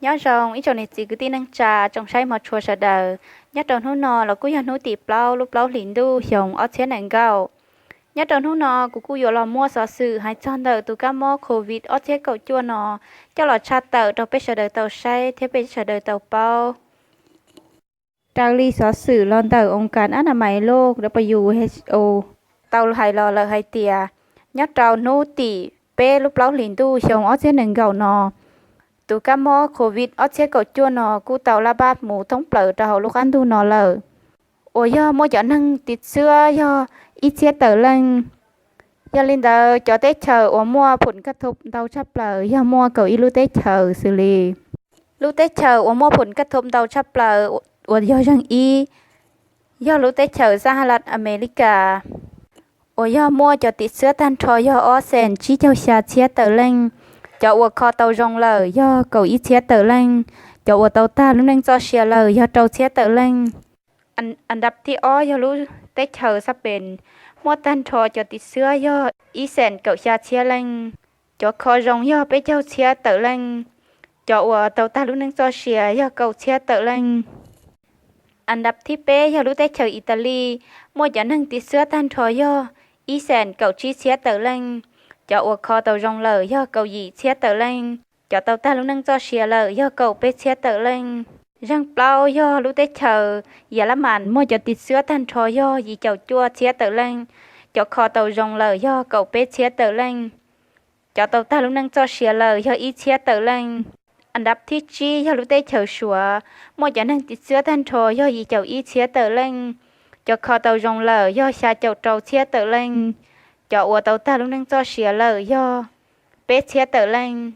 Nyob zoo ib tsoom niam txiv kwv tij neej tsa tsoom saib hmov tshua sawv daws. Nyob rau hnub no los kuj yog hnub tim plaub lub plaub hlis ntuj xyoo ob txhiab nees nkaum. Nyob rau hnub no kuv kuj yuav los muaj xov xwm hais txog ntawm tus kab mob covid ob txhiab kaum cuaj no coj los tshaj tawm rau peb sawv daws tau saib thiab peb sawv daws tau paub. Raws li xov xwm los ntawm oo kas ab na mais loj W H O tau hais los lawm hais tias, nyob rau hnub tim peb lub plaub hlis ntuj xyoo ob txhiab nees nkaum no, tus kab mob covid ob txhiab kaum cuaj no kuj tau lab pab mus thoob plaws rau hauv lub qab ntuj no lawm, uas yog muaj cov neeg tim xwab yog ib txhiab tawm leej. Yog li ntawd cov teb chaws uas muaj phum kaj thub ntau tshaj plaws yog muaj kaum ib lub teb chaws xws li, lub teb chaws uas muaj phum kaj thub ntau tshaj plaws uas yog zeeg ib yog lub teb chaws Xab Has Las Amelikas, uas yog muaj cov tim xwab tag nrho yog ob xees tsib caug xya txhiab tawm leej. Cov uas kho tau zoo lawm yog kaum ib txhiab tawm leej. Cov uas tau tag lub neej txoj sia lawm yog rau txhiab tawm leej. An dab thib ob yog lub teb chaws Xab Pees, muaj tag nrho cov tim xwab yog ib xees kaum xya txhiab leej. Cov kho zoo yog peb caug txhiab tawm leej. Cov uas tau tag lub neej txoj sia yog kaum txhiab tawm leej. An dab thib peb yog lub teb chaws Italis, muaj cov neeg tim xwab tag nrho yog ib xees kaum tsib txhiab tawm leej. Cov uas kho tau zoo lawm yog kaum yim txhiab tawm leej. Cov tau tag lub neej txoj sia lawm yog kaum peb txhiab tawm leej. Zeeg plaub yog lub teb chaws Yas Las Mas, muaj cov tim xwab tag nrho yog yim caum cuaj txhiab tawm leej. Cov kho tau zoo lawm yog kaum peb txhiab tawm leej. Cov tau tag lub neej txoj sia lawm yog ib txhiab tawm leej. An dab thib tsib yog lub teb chaws Suav, muaj cov neeg tim xwab tag nrho yog yim caum ib txhiab tawm leej. Cov kho tau zoo lawm yog xya caum rau txhiab tawm leej. Cov uas tau tag lub neej txoj sia lawm yog peb txhiab tawm leej.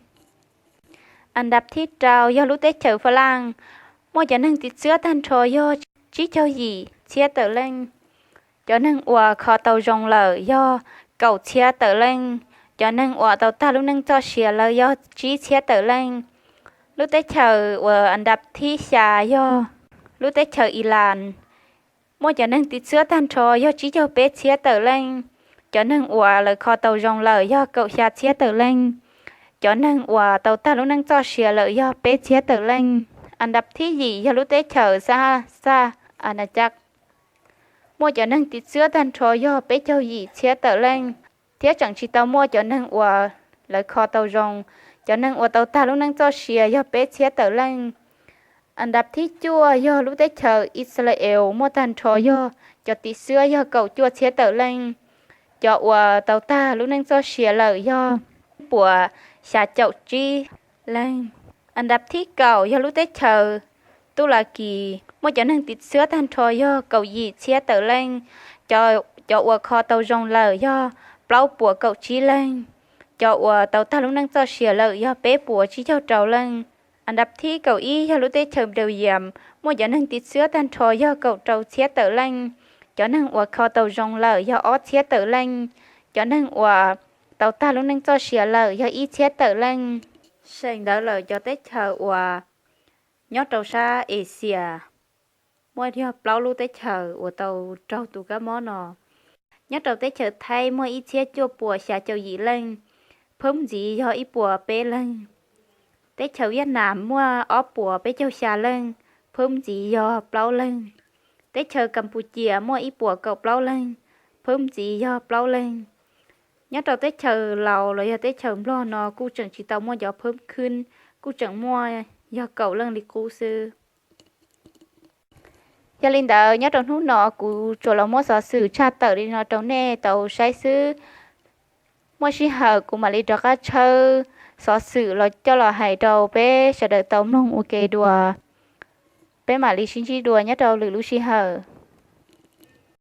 An dab thib rau yog lub teb chaws Fab Laj, muaj cov neeg tim xwab tag nrho yog tsib caug yim txhiab tawm leej. Cov neeg uas kho tau zoo lawm yog kaum txhiab tawm leej. Cov neeg uas tau tag lub neej txoj sia lawm yog tsib txhiab tawm leej. Lub teb chaws uas an dab thib xya yog lub teb chaws Ilas, muaj cov neeg tim xwab tag nrho yog tsib caug peb txhiab tawm leej. Cov neeg uas lawv kho tau zoo lawm yog kaum xya txhiab tawm leej. Cov neeg uas tau tag lub neej txoj sia lawm yog peb txhiab tawm leej. An dab thib yim yog lub teb chaws Xab Xaj As Nas Cas, muaj cov neeg tim xwab tag nrho yog peb caug yim txhiab tawm leej, thiab tseem tsis tau muaj cov neeg uas lawv kho tau zoo. Cov neeg uas tau tag lub neej txoj sia yog peb txhiab tawm leej. An dab thib cuaj yog lub teb chaws Ixayees, muaj tag nrho yog cov tim xwab yog kaum cuaj txhiab tawm leej. Cov uas tau tag lub neej txoj sia lawm yog puas xya caum tsib leej. An dab thib kaum yog lub teb chaws Tub Las Kis, muaj cov neeg tim xwab tag nrho yog kaum yim txhiab tawm leej. Cov uas kho tau zoo lawm yog plaub puas kaum tsib leej. Cov uas tau tag lub neej txoj sia lawm yog peb puas tsib caug rau leej. An dab thib kaum ib yog lub teb chaws Npau Yas, muaj cov neeg tim xwab tag nrho yog kaum rau txhiab tawm leej. Cov neeg uas kho tau zoo lawm yog ob txhiab tawm leej. Cov neeg uas tau tag lub neej txoj sia lawm yog ib txhiab tawm leej. Seem ntawd lawm cov teb chaws uas nyob rau sab Axias, muaj yog plaub lub teb chaws uas tau raug tus kab mob no. Nyob rau teb chaws Thaib muaj ib txhiab cuaj puas xya caum yim leej, phwb ntxiv yog ib puas peb leeg. Teb chaws Viaj Nam muaj ob puas peb caug xya leej, phwb ntxiv yog plaub leeg. Teb chaws Kas Pus Cias muaj ib puas kaum plaub leeg, phwb ntxiv yog plaub leeg. Nyob rau teb chaws Laus los yog teb chaws Nplog no kuj tseem tsis tau muaj cov phwb khwb, kuj tseem muaj yog kaum leej li qub xwb. Yog li ntawd nyob rau hnub no kuv tsuas los muab xov xwm tshaj tawm li no rau nej tau saib xwb. Muaj sij hawm kuv mam li rov qab tshawb xov xwm los coj los hais rau peb sawv daws tau mloog ua ke dua. Peb mam li sib ntsib dua nyob rau lwm lub sij hawm.